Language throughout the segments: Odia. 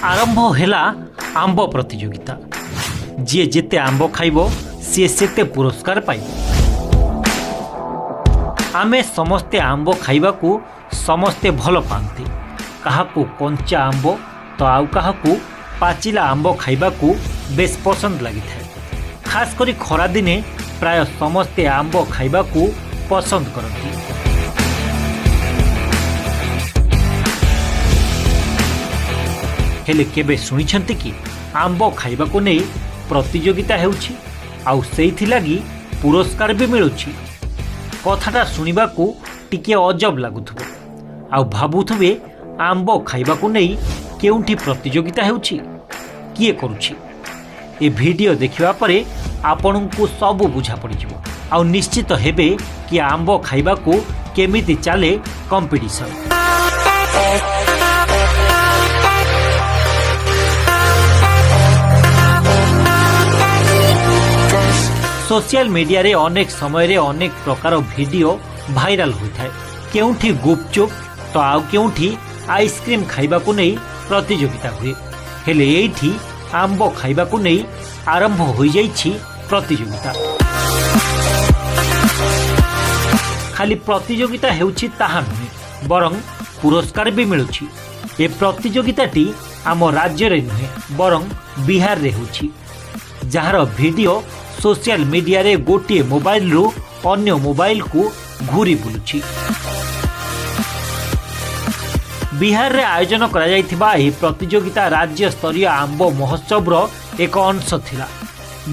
ଆରମ୍ଭ ହେଲା ଆମ୍ବ ପ୍ରତିଯୋଗିତା। ଯିଏ ଯେତେ ଆମ୍ବ ଖାଇବ, ସିଏ ସେତେ ପୁରସ୍କାର ପାଇବ। ଆମେ ସମସ୍ତେ ଆମ୍ବ ଖାଇବାକୁ ସମସ୍ତେ ଭଲ ପାଆନ୍ତି। କାହାକୁ କଞ୍ଚା ଆମ୍ବ ତ ଆଉ କାହାକୁ ପାଚିଲା ଆମ୍ବ ଖାଇବାକୁ ବେଶ ପସନ୍ଦ ଲାଗିଥାଏ। ଖାସ୍ କରି ଖରାଦିନେ ପ୍ରାୟ ସମସ୍ତେ ଆମ୍ବ ଖାଇବାକୁ ପସନ୍ଦ କରନ୍ତି। ହେଲେ କେବେ ଶୁଣିଛନ୍ତି କି, ଆମ୍ବ ଖାଇବାକୁ ନେଇ ପ୍ରତିଯୋଗିତା ହେଉଛି ଆଉ ସେଇଥିଲାଗି ପୁରସ୍କାର ବି ମିଳୁଛି? କଥାଟା ଶୁଣିବାକୁ ଟିକିଏ ଅଜବ ଲାଗୁଥିବ ଆଉ ଭାବୁଥିବେ, ଆମ୍ବ ଖାଇବାକୁ ନେଇ କେଉଁଠି ପ୍ରତିଯୋଗିତା ହେଉଛି, କିଏ କରୁଛି? ଏ ଭିଡ଼ିଓ ଦେଖିବା ପରେ ଆପଣଙ୍କୁ ସବୁ ବୁଝା ପଡ଼ିଯିବ ଆଉ ନିଶ୍ଚିତ ହେବେ କି ଆମ୍ବ ଖାଇବାକୁ କେମିତି ଚାଲେ କମ୍ପିଟିସନ୍। ସୋସିଆଲ ମିଡିଆରେ ଅନେକ ସମୟରେ ଅନେକ ପ୍ରକାର ଭିଡ଼ିଓ ଭାଇରାଲ ହୋଇଥାଏ। କେଉଁଠି ଗୁପଚୁପ୍ ତ ଆଉ କେଉଁଠି ଆଇସ୍କ୍ରିମ୍ ଖାଇବାକୁ ନେଇ ପ୍ରତିଯୋଗିତା ହୁଏ। ହେଲେ ଏଇଠି ଆମ୍ବ ଖାଇବାକୁ ନେଇ ଆରମ୍ଭ ହୋଇଯାଇଛି ପ୍ରତିଯୋଗିତା। ଖାଲି ପ୍ରତିଯୋଗିତା ହେଉଛି ତାହା ନୁହେଁ, ବରଂ ପୁରସ୍କାର ବି ମିଳୁଛି। ଏ ପ୍ରତିଯୋଗିତାଟି ଆମ ରାଜ୍ୟରେ ନୁହେଁ, ବରଂ ବିହାରରେ ହେଉଛି, ଯାହାର ଭିଡ଼ିଓ ସୋସିଆଲ ମିଡିଆରେ ଗୋଟିଏ ମୋବାଇଲରୁ ଅନ୍ୟ ମୋବାଇଲକୁ ଘୁରି ବୁଲୁଛି। ବିହାରରେ ଆୟୋଜନ କରାଯାଇଥିବା ଏହି ପ୍ରତିଯୋଗିତା ରାଜ୍ୟସ୍ତରୀୟ ଆମ୍ବ ମହୋତ୍ସବର ଏକ ଅଂଶ ଥିଲା।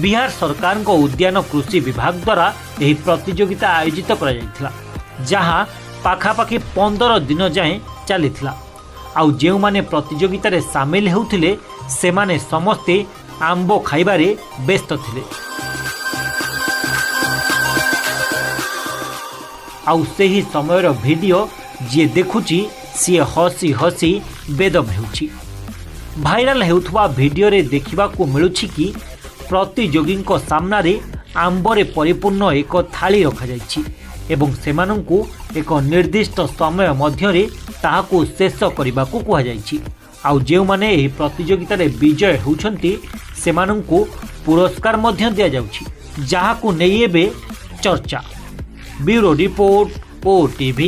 ବିହାର ସରକାରଙ୍କ ଉଦ୍ୟାନ କୃଷି ବିଭାଗ ଦ୍ୱାରା ଏହି ପ୍ରତିଯୋଗିତା ଆୟୋଜିତ କରାଯାଇଥିଲା, ଯାହା ପାଖାପାଖି 15 ଦିନ ଯାଏଁ ଚାଲିଥିଲା। ଆଉ ଯେଉଁମାନେ ପ୍ରତିଯୋଗିତାରେ ସାମିଲ ହେଉଥିଲେ, ସେମାନେ ସମସ୍ତେ ଆମ୍ବ ଖାଇବାରେ ବ୍ୟସ୍ତ ଥିଲେ। ଆଉ ସେହି ସମୟର ଭିଡ଼ିଓ ଯିଏ ଦେଖୁଛି, ସିଏ ହସି ହସି ବେଦମ ହେଉଛି। ଭାଇରାଲ ହେଉଥିବା ଭିଡ଼ିଓରେ ଦେଖିବାକୁ ମିଳୁଛି କି ପ୍ରତିଯୋଗୀଙ୍କ ସାମ୍ନାରେ ଆମ୍ବରେ ପରିପୂର୍ଣ୍ଣ ଏକ ଥାଳି ରଖାଯାଇଛି ଏବଂ ସେମାନଙ୍କୁ ଏକ ନିର୍ଦ୍ଦିଷ୍ଟ ସମୟ ମଧ୍ୟରେ ତାହାକୁ ଶେଷ କରିବାକୁ କୁହାଯାଇଛି। ଆଉ ଯେଉଁମାନେ ଏହି ପ୍ରତିଯୋଗିତାରେ ବିଜୟ ହେଉଛନ୍ତି, ସେମାନଙ୍କୁ ପୁରସ୍କାର ମଧ୍ୟ ଦିଆଯାଉଛି, ଯାହାକୁ ନେଇ ଏବେ ଚର୍ଚ୍ଚା। Bureau report, O TV.